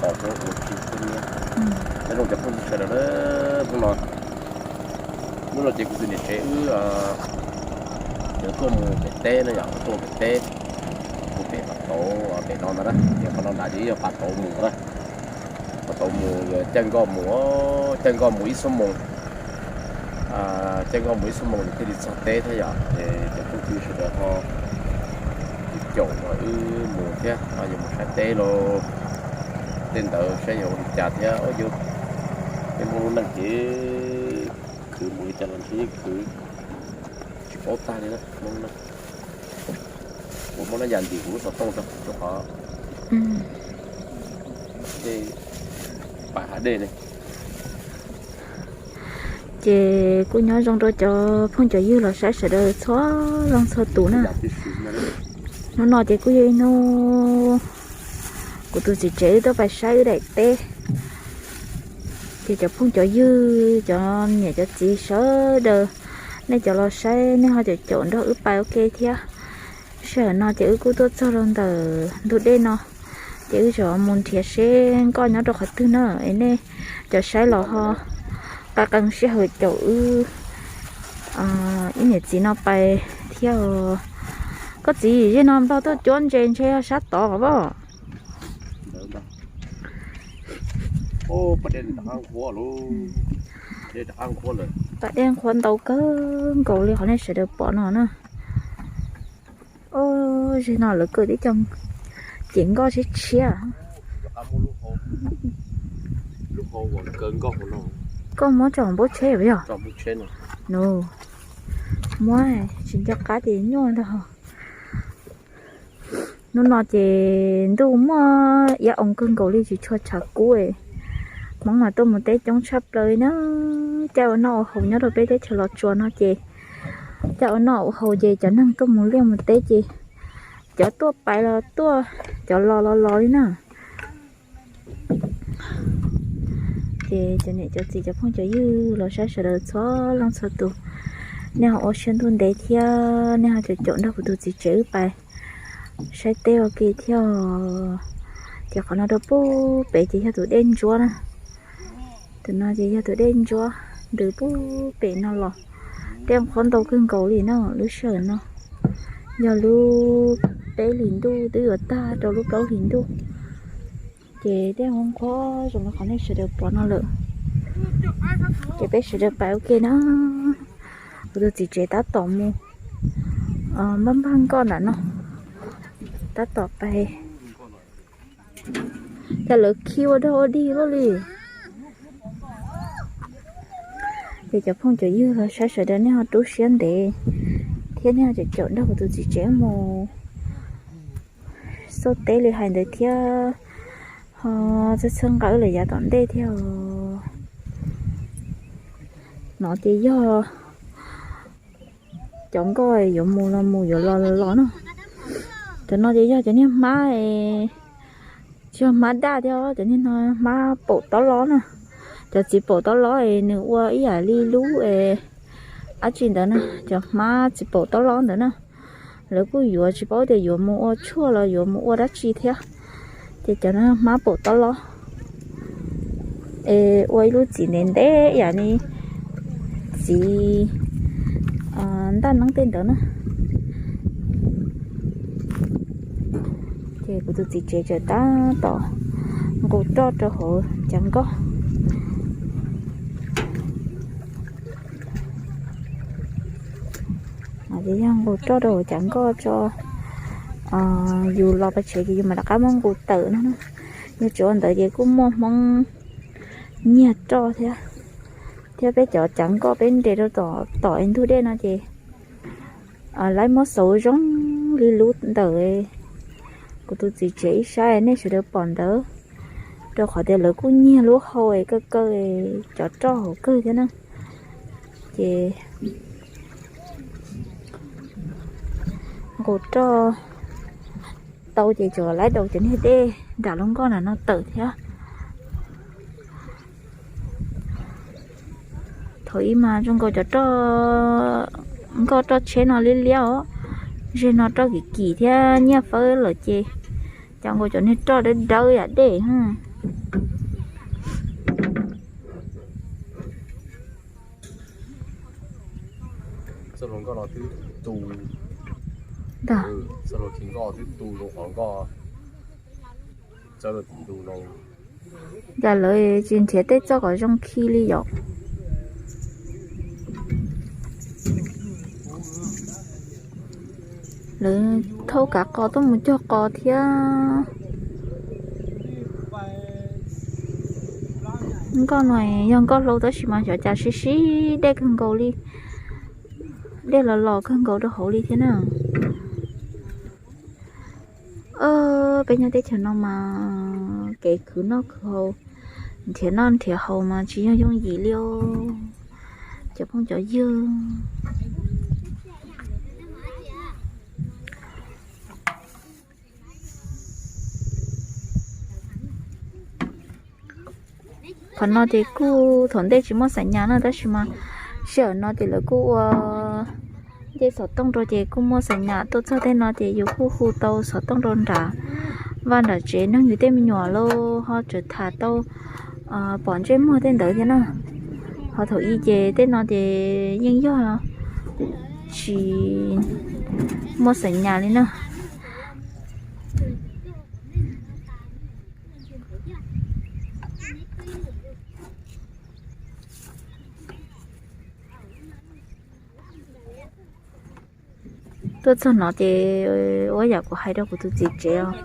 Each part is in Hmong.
Tos ua tsis tau niab. Nyob zoo cov phooj ywg sawv daws na, hnub no, hnub no ces kuv tus niam tsev wb yuav tuaj mus pem teb na yom, tuaj pem teb, tuaj pem pas tauv pem no ntag na, ces qhov no nrad ces yog pas tauv mus na, pas tauv mus, caij nkoj mus, caij nkoj mus ib xuab moos, caij nkoj mus ib xuab moos nws thiaj li txog teb thiab yom. Ces cov phooj ywg sawv daws ho caum wb mus thiab, yuav mus saib teb los tej ntawd saib yuav ua li cas thiab. Yus, peb Hmoob lub neej ces khwv mus li cas los ntshe yeej khwv tsis paub tag li na. Hmoob neej, ua Hmoob neej yam ntim kuv lub xov tooj rau qhov tej pas hav dej ne. Ces kuj nyob zoo rau cov phooj cov ywg los saib sawv daws txhua leej txhua tus na. Hnub no ces kuj yog ib hnub kuv tus txiv tsev wb tuaj pais saib wb daim teb. Ces cov phooj cov ywg, cov niam cov txiv sawv daws, nej cov los saib nej ho caum caum nrog wb pais ua ke thiab. Sij hawm no ces wb kuj tuaj txog rau ntawm ntug dej no, ces wb tseem mus nrhiav seb nkoj nyob rau qhov twg na, es nej cov saib los ho qee qee sij hawm caum wb ib niam txiv no pais thiab. Koj txiv, zej no nplog tuaj cuab ntses ntshe yog sab tod os. Pas dej nqhuav ntau kawg nkaus li qhov nej sawv daws pom no na. Zej no lawv kaw tib co ces nkoj tshiab tshiab. Koj muab tso npub tsheb yog? Muab, tsis nco qab ces nyuaj ntag. Hnub no ces ntuj muaj iab oo kawg nkaus li, tsis tshua tshav kub. Hmoob mas tuaj mus teb coob tshaj plaws na. Caij ua noj ua haus nyob rau peb teb chaws Los Tsuas no ces, caij ua noj ua haus ces cov neeg tuaj mus liaj mus teb ces cov tuaj pais los tuaj, cov los los los li na. Ces cov niam cov txiv cov phooj cov ywg los saib sawv daws txhua leej txhua tus, nej ho ua siab ntuj ntev thiab nej ho caum caum nrog kuv tus txiv tsev wb pais saib teb ua ke thiab. Ces qhov no rau puag pem ces yog tus dej ntsuab na. Tus no ces yog tus dej ntsuab ntws puag pem no los. Dej qhuav ntau kawg nkaus li na, lub sij hawm no yog lub peb hlis ntuj twb yuav tag rau lub plaub hlis ntuj. Ces dej qhuav zoo li qhov nej sawv daws pom no lawm. Ces peb sawv daws pais ua ke na. Kuv tus txiv tsev tab tom mus npaj npaj nkoj ntawm no, tab tom pais. Cas lawv khi ua dog ua dig luaj li. Ces cov phooj cov ywg los saib sawv daws nej ho rub siab ntev thiab nej ho caum caum nrog kuv tus txiv tsev mus xauj teb li hais ntawd thiab, ho txhawb txhawb nqa wb lawm yav tom ntej thiab. No ces yog cov nkoj yuav mus los mus, yuav los los los na. Cov no ces yog cov niag hmab, tsis yog hmab daj thiab, cov niag no hmab paum tob lob na. Cov txiv paum tob lob es nws ua ib yam li lub dab tsi ntawd na, cov hmab txiv paum tob lob ntawd na. Lawv kuj yuav tsis paub tias yuav mus ua tshuaj los yuav mus ua dab tsi thiab. Ces cov no hmab paum tob lob es ua ib lub txiv ntev ntev ib yam li txiv ntaj neeb tej ntawd na. Ces kuv tus txiv tsev tseem tab tom nqus roj rau hauv cav nkoj. Ces yog nqus roj rau hauv cav nkoj tso, yus los pem tsev ces yus mam rov qab muab nqus tawm no. Yog tsis ua ntawd ces kuj muaj Hmoob nyiag roj thiab, thiab peb cov cav nkoj peb nres rau tom tom ntug dej no ces lawv muab xauv zoo li lub ntawm kuv tus txiv tsev ib sab nej sawv daws pom ntawd, rau qhov tias lawv kuj nyiag lub hau es kaw kaw cov roj hauv kawg thiab na. Ces nqus roj tau ces tsuas lawv daus cov niag dej nram lub nkoj ntawm no tawm thiab. Thaum ub mas zoo nkaus cov roj, nkoj roj tsheb no liab liab os, zeg no roj kim kim thiab nyiaj fawb lawm ces cov nkaus cov niag roj dawb dawb yam dej ha. Txoj hlua nkoj no twb tu, ntag, txoj hlua khi nkoj twb tu zoo qhov nkoj txawb rau tim ntug no. Cas lawv tsis nrhiav tej txoj kom zoo khi li yom? Lawv thauj kav qos tuaj mus cog qos thiab. Nkoj no yog nkoj hlau tab sis mas xyov cas sib sib dej kawg nkaus li, dej los los kawg nkaus rau hauv li thiab na. Peb nyob teb chaws no mas kev khwv noj khwv haus, nrhiav noj nrhiav haus mas tsis yog yooj yim li os cov phooj cov ywg. Qhov no ces kuj thaum ntej tsis muaj xaim nyas na tab sis mas sij hawm no ces lawv kuj ua ncej xov tooj rau ces kuj muaj xaim nyas tuaj txog tej no ces yus kuj hu tau xov tooj rau nram vaj nram tsev neeg yus tej me nyuam los ho tseem tham tau pom ntsej muag tej ntawd thiab na. Ho thaum ub ces tej no ces yeej yog tsis muaj xaim nyas li na. Tuaj txog no ces ua yam kuv hais rau kuv tus txiv tsev os,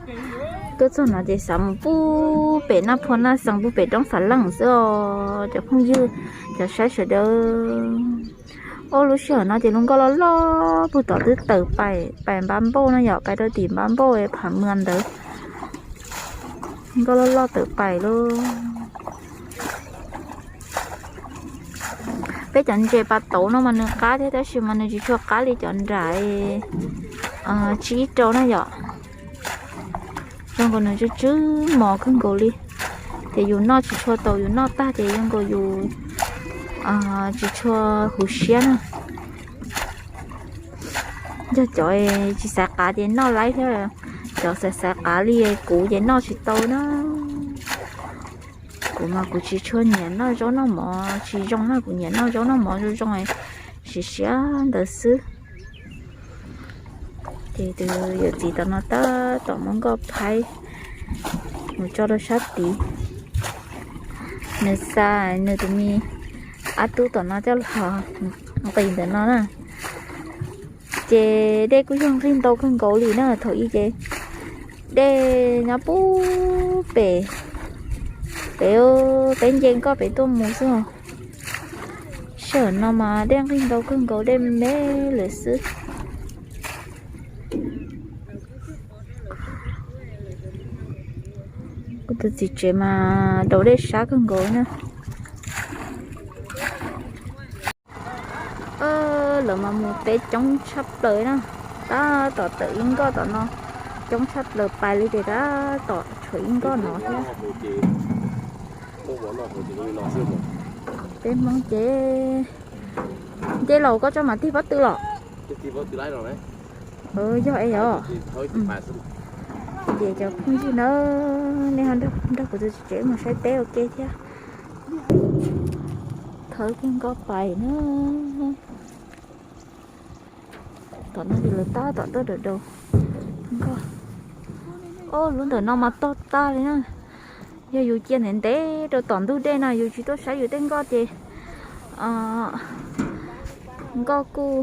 tuaj txog no ces xav mus pub pem Naj Phua Naj Xees pub pem roob Xav Leej xwb os cov phooj ywg, cov saib sawv daws. Ob lub sij hawm no ces lub nkoj loj loj puag tom twb tawm pais, pais npab npauj no yom, pais rau tim npab npauj Pham Mwas ntawd. Nkoj loj loj tawm pais lauj. Peb cov ntses pas tauv no mas nws qab thiab tab sis mas nws tsis tshua qab li cov nram tsib rau na yom. Zoo nkaus nws tsw tsw mos kawg nkaus li, ces yus noj tsis tshua tau, yus noj tag ces zoo nkaus yus tsis tshua huv siab na. Yog cov tsis xav qav ces noj laib thiab, cov xav xav qav li kuv ces noj tsis tau na. Kuv mas kuv tsis tshua nyiam noj zaub noj mov tsis zoo na, kuv nyiam noj zaub noj mov zoo zoo, siav siav ntawd xwb. Ces tus yawm txiv tom no tab tom muab nkoj phaib mus tso rau sab tid. Nws xa nws tus me ab tub tom no coj los nqis ntawm no na. Ces dej kuj yog nqig ntau kawg nkaus li na, thaum ub ces dej nyob pub pem, pem, peb nce nkoj pem tuaj mus xwb. Sij hawm no mas dej nqig ntau kawg nkaus, dej me lawm xwb. Kuv tus txiv tsev mas daus dej sab kawg nkaus na. Lawv mas mus teb coob tshaj plaws na, tab tom tawm ib nkoj tom no, coob tshaj plaws pais li ces tab tom tshuav ib nkoj no thiab. Peb Hmoob ces nce los koj tso mam tig pob tw los. Yog es os. Ces cov phooj ywg na, nej ho nrog kuv tus txiv tsev mus saib teb ua ke thiab. Thawb kiag nkoj pais na. Tom no ces lawv tab tom tuaj daus daus nkoj. Lub ntawm no mas tog tag li na. Yog yus cia ntev ntev rau tom ntug dej no yus tsis tuaj saib yus tej nkoj ces nkoj kuj,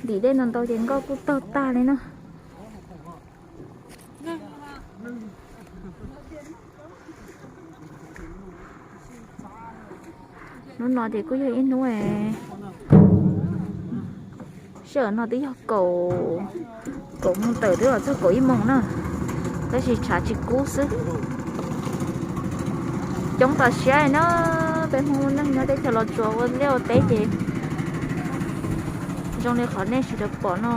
ntim dej ntau ntau ces nkoj kuj tog tag li na. Hnub no ces kuj yog ib hnub sij hawm no twb yog kaum, kaum moos tawm twb los txog kaum ib moos na, tab sis tshav tsis kub xwb. Coob tas siab na, peb Hmoob lub neej nyob teb chaws Los Tsuas ua liaj ua teb ces zoo li qhov nej sawv daws pom no.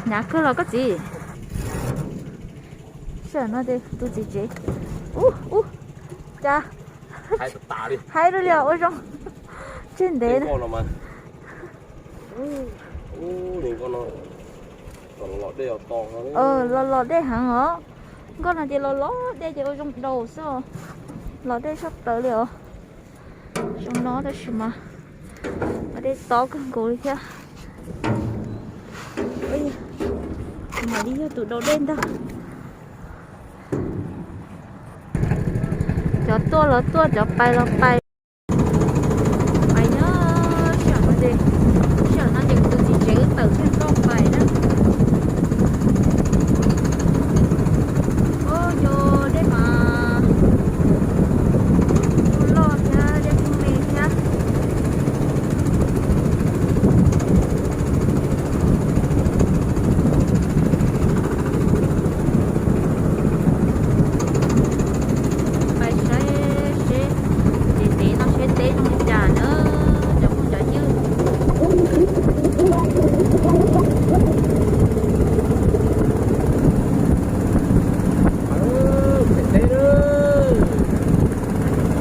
Hnyav kawg los koj txiv. Sij hawm no ces tus txiv tsev, ub ub, cas haib lawm li os, ua zoo tseg ntev. Los los dej heev os. Nkoj no ces los los dej ces ua zoo daus xwb, los dej tshaj plaws li os. Zoo no tab sis mas los dej tob kawg nkaus li thiab. Mam li yog tus daus dej ntag. Cov tuaj los tuaj, cov pais los pais. Pais nyob sij hawm no ces, sij hawm no ces kuv tus txiv tsev wb tawm thiaj nkoj pais na. Ub, yog dej mas kuj loj thiab dej kuj me thiab. Pais saib seb ces teb no seb teb zoo li cas na cov phooj cov ywg.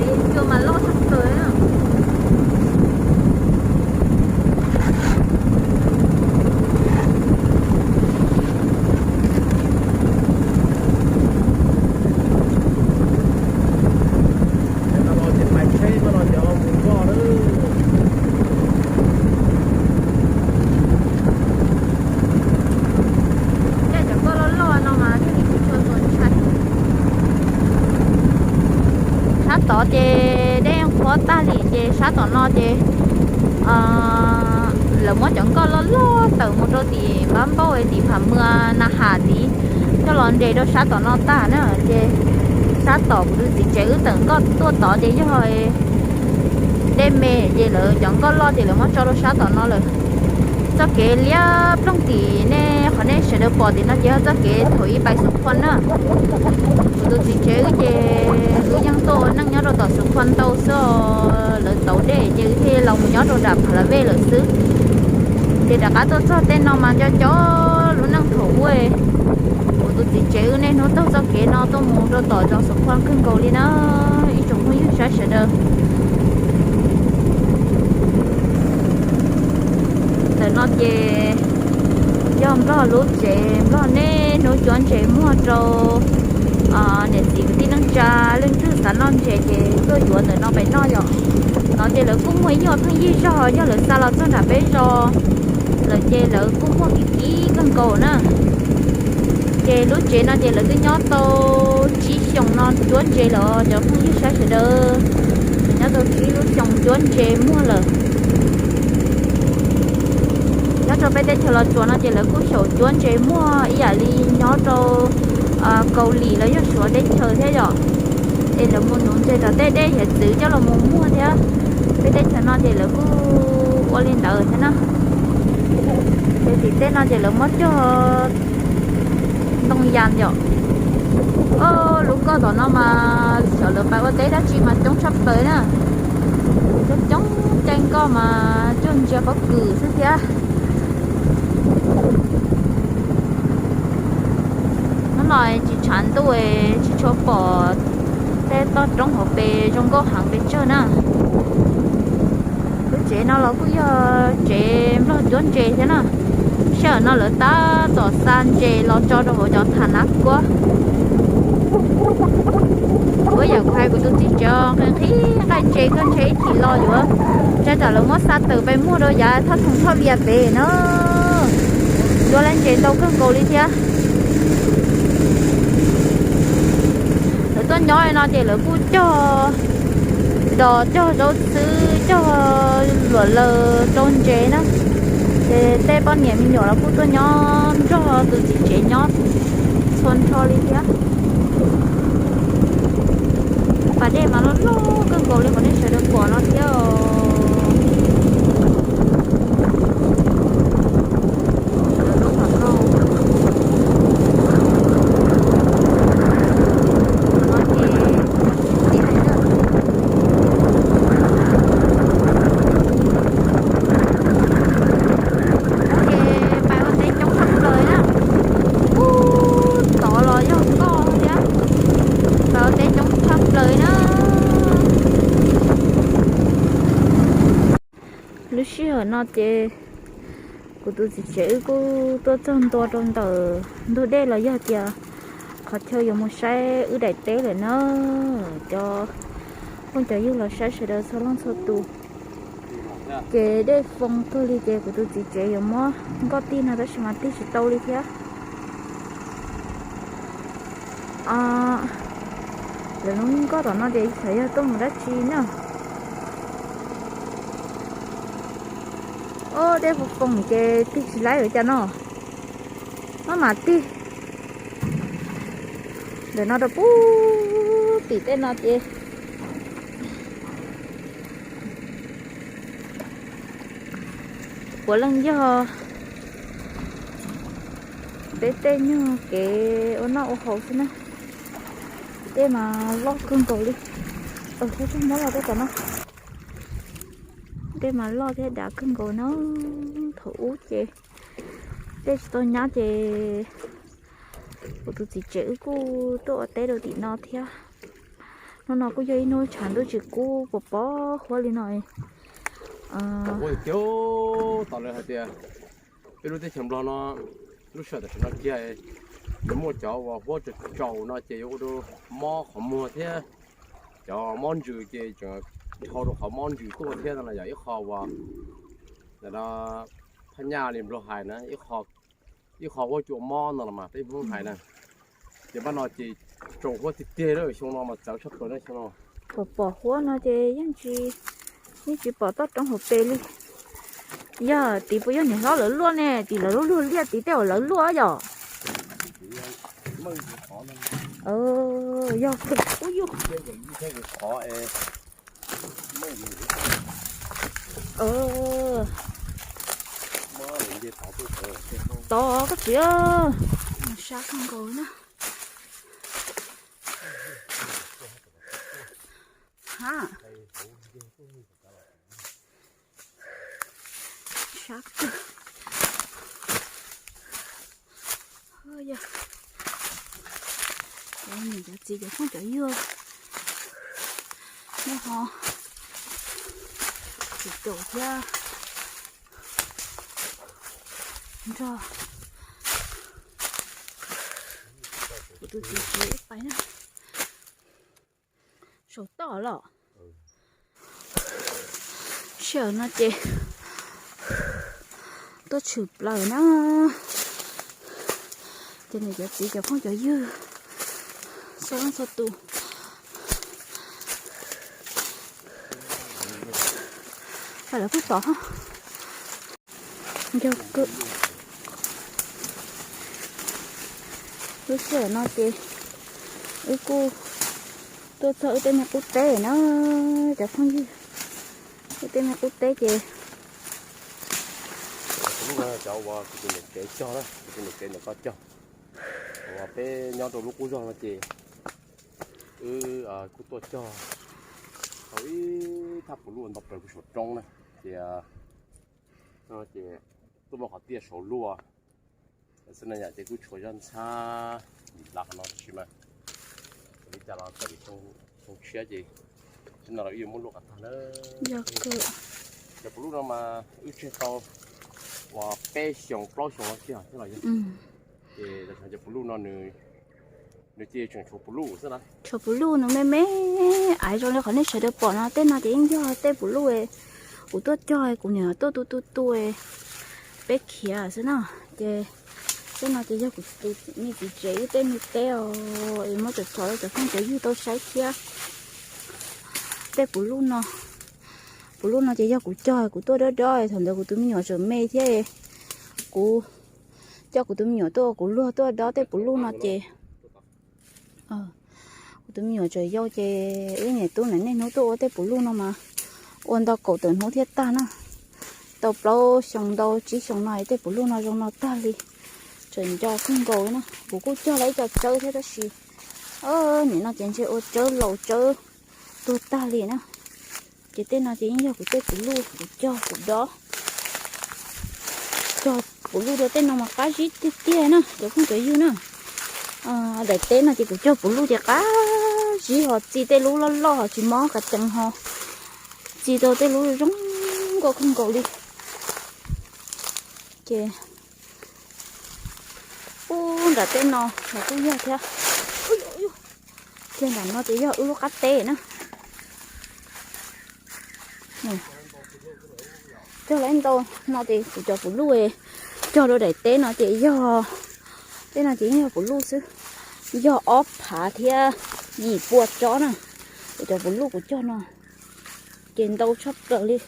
Teb cua mas loj tshaj plaws na. Tej cov nkoj loj loj no mas thiaj li tsis tshua txaus ntshai. Sab tod ces dej qhuav tag li ces sab tom no ces lawv muab cov nkoj loj loj tawm mus rau tim Npab Npauj tim Pham Mwa Na Has tid, coj los nres rau sab tom no tag na. Ces sab tom kuv tus txiv tsev wb tawm nkoj tuaj tod ces yog dej me ces lawv cov nkoj loj ces lawv muab tso rau sab tom no lawm. Txoj kev liab ploog tim nej qhov nej sawv daws pom tim no ces yog txoj kev thaum ub pais Xus Phuaj na. Kuv tus txiv tsev wb ces wb yeej tuaj ua neej nyob rau tom Xus Phuaj ntau xwb, lawv tauv dej ces wb thiaj los mus nyob rau nram Pha La Vej lawm xwb. Ces rov qab tuaj txog tej no mas nco nco lub neej thaum ub. Kuv tus txiv tsev wb niaj hnub taug txoj kev no tuaj mus rau tom zos Xus Phuaj kawg nkaus li na, ib tsoom phooj ywg sab sawv daws. Ntawm no ces yog Nplog lub tsev, Nplog niaj hnub cuab ntses muag rau niam txiv kwv tij neej tsa, leej twg xav noj ntses ces tuaj yuav ntawm no pem noj yom. No ces lawv kuj muaj ib nyuag pheej yig zog, yog lawv xa los txog nram peb zos lawm ces lawv kuj muaj kim kim kawg nkaus na. Ces lub tsev no ces lawv twb nyob tau tsib xyoos no cuab ntses lawm cov phooj ywg sab sawv daws. Lawv nyob tau tsib lub xyoos cuab ntses muag lawm. Nyob rau peb teb chaws Los Tsuas no ces lawv kuj xyaum cuab ntses muag ib yam li nyob rau Kaus Lim los yog Suav teb chaws thiab yom. Es lawv mus nuv ntses tom tej dej hiav txwv coj los mus muag thiab. Peb teb chaws no ces lawv kuj ua li ntawd thiab na. Ces tim tej no ces lawv muab cog ntoo yas yom. Lub nkoj tom no mas xyov lawv pais ua teb dab tsi mas coob tshaj plaws na. Coob coob caij nkoj mas cog ntsia pob kws xwb thiab. Hnub no tsis tshav ntuj tsis tshua pom tej toj roob hauv pes zoo nkauj heev pes tsawg na. Lub tsev no los kuj yog tsev Nplog cuab ntses thiab na. Sij hawm no lawv tab tom xa ntses los tso rau hauv cov thas nab kuab. Kuv yam hais kuv tus txiv tsev nqhis nqhis nqaij ntses koj ntshe ib chim los yuav ntshai tsam lawv muab xa tawm pais muag rau yav thaj thoom thoj vias pem na. Yuav lawv ntses ntau kawg nkaus li thiab. Lawv tuaj nyob li no ces lawv kuj cog dos cog zaub txhwb cog luam laws rau ntses na. Ces tej poj niam me nyuam los kuj tuaj nyob nrog tus txiv tsev nyob txhua nrho li thiab. Pas dej mas loj loj kawg nkaus li qhov nej sawv daws pom no thiab os. Ces pais ua teb coob tshaj plaws na. Ub, tod los yog nkoj thiab. Pais ua teb coob tshaj plaws na. Lub sij hawm no ces kuv tus txiv tsev wb kuj tuaj txog ntua rau ntawm ntug dej los yog tias Qhov chaw yuav mus saib wb daim teb lawm na, cov phooj cov ywg los saib sawv daws txhua leej txhua tus. Ces dej foo kawg li ces kuv tus txiv tsev yuav muab nkoj tig no tab sis mas tig tsis tau li thiab. Lawv lub nkoj tom no ces xyov yog tuaj mus dab tsi na. Ob, dej foo foo ces tig tsis laib li cas no. Maj mam tig. Ntawm no rau pub tim tej no ces puav leej yog peb tej nyuag kev ua noj ua haus xwb na. Dej mas loj kawg nkaus li. Thiab tsuag muab los rau tom no. Dej mas loj thiab dav kawg nkaus na. Thaum ub ces dej tsis tau nyab ces kuv tus txiv tsev wb kuj tuaj ua teb rau tim no thiab. Hnub no kuj yog ib hnub tshav ntuj tsis kub pos pos huab li no. Ua tiag, tom lawv hais tias peb lub teb chaws Nplog no lub sij hawm tam sim no kiag yuav muaj cov uas huab tsaus tsaus no ces yuav ua rau mob qhov muag thiab cov mob ntsws ces tseem dhau rau qhov mob ntsws tuaj thiab no yog ib qho uas thaj nyaj li Nplog hais na, ib qho huab cua mob no los mas peb Hmoob hais na. Ces pab no ces tsaus huab tiag tiag lawm, xyoo no mas txawv tshaj plaws na xyoo no. Pom pom huab no ces yeej tsis, yeej tsis pom toj roob hauv pes li. Yog tid puas yog niam hlob lawv luaj ne, tim lawv lub luag liaj tid tej uas lawv luaj yom? Yog. Tod koj txiv, sab kawg nkaus na. Ha, sab kawg. Yog niam cov txiv cov phooj cov ywg nyob ho, txiv caum thiab nrog kuv tus txiv tsev pais na. Saum toj los. Sij hawm no ces tuaj tshwm plaws na. Ces niam cov txiv cov phooj cov ywg txhua leej txhua tus, lawv kuj tod. Yog kawg. Lub sij hawm no ces wb kuj tuaj txog wb tej me qub teb na, cov phooj ywg. Wb tej me qub teb ces cov uas kuv tus niam tsev cog na, kuv tus niam tsev ntawm ko cog. Uas peb nyob rau lub qub zog no ces wb kuj tuaj cog tau ib thaj puv luj ntau plaws puag saum roob na. Ces, ces tuaj muaj qhov tiaj saud luaj xwb na yom, ces kuj tshuav zaj ntxhab lim lav qhov no tab sis mas ua li cas los txog xyoo tshiab ces tsis no los wb yuav muab luaj kom tag na. Cov puv luj no mas wb tseg tau uas peb xyoos plaub xyoos no kiag thiab los yog. Ces cov puv luj no nws cia tseem tshuav puv luj xwb na. Tshuav puv luj nws me me aiv zoo li qhov nej sawv daws pom no, tej no ces yeej yog tej puv luj kuv tuaj cog, kuv niam tuaj tu tu tu peb khiav xwb na. Ces tej no ces yog kuv tus me txiv tsev wb tej me teb os, es muab tso tso rau cov phooj cov ywg tau saib thiab. Tej puv luj no, puv luj no ces yog kuv cog kuv tuaj dob dob, thaum ntawd kuv tus me nyuam tseem me thiab, kuv coj kuv tus me nyuam tuaj ua kuv luag tuaj dob tej puv luj no ces kuv tus me nyuam tseem yau ces wb niam tub niaj hnub tuaj ua tej puv luj no mas ua ntau kaum tawm hnub thiaj tag na. Tau plaub xyoo ntau tsib xyoo no tej puv luj no zoo no tag li, tseem nco kawg nkaus na. Kuv kuj cog lawm ib co tsawb thiab tab sis nim no ces ntshe ua tsawb laus tsawb tuag tag li na. Ces tej no ces yeej yog kuv tej puv luj kuv cog kuv dob. Cog puv luj rau tej no mas qab zib tiag tiag na cov phooj cov ywg na. Daim teb no ces kuv cog puv luj ces qab zib ho txi tej lub loj loj ho tsis mob qas cees ho txi tau tej lub zoo nkauj kawg nkaus li. Ces ub nram tej no los kuj yog thiab. Kiag ntawm no ces yog wb lub qab teb na. Cog lawm ntau no ces kuv cov puv luj cog rau daim teb no ces yog, teb no ces yog puv luj xwb, yog ob phav thiab yim pua tsob na. Kuv cov puv luj kuv cog no ces ntau tshaj plaws li.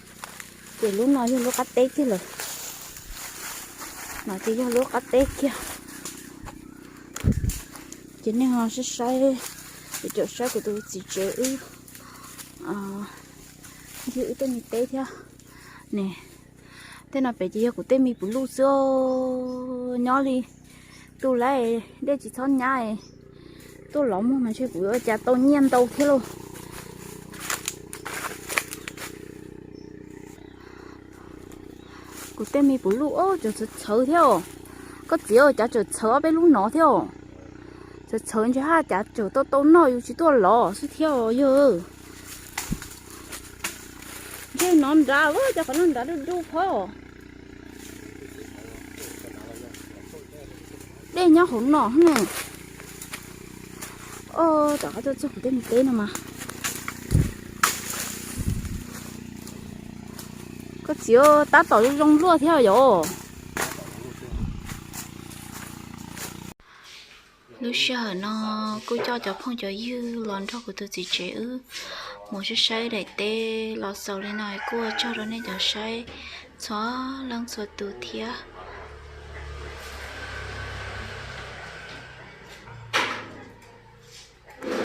Ces lub no yog lub qab teb kiag lawm. No ces yog lub qab teb kiag. Ces nej ho saib saib, ces saib kuv tus txiv tsev wb ywg wb tej me teb thiab ne. Tej no pem ces yog kuv tej me puv luj xwb. Nyob li tus laib dej tsis txhob nyab, tuaj lov muag mas ntshe kuv yuav ua cas tau nyiaj ntau thiab lauj. Kuv tej me puv luj tseem txhawv txhawv thiab os. Koj txiv, cav tseem txhawv ob peb lub no thiab os. Txhawv txhawv ntshe haj cav tseem tau tau noj yus tsis tuaj lov xwb thiab os yog. Ntshe no nrad, cov qhov no nrad du du phab. Dej nyob hauv no ne. Tom qab tuaj txog kuv tej me teb no mas. Koj txiv, tab tom zoo luaj thiab yom. Lub sij hawm no kuj coj cov phooj cov ywg los nrog kuv tus txiv tsev wb mus saib saib daim teb los xaus li no kuj ua tsaug rau nej cov saib txhua leej txhua tus thiab.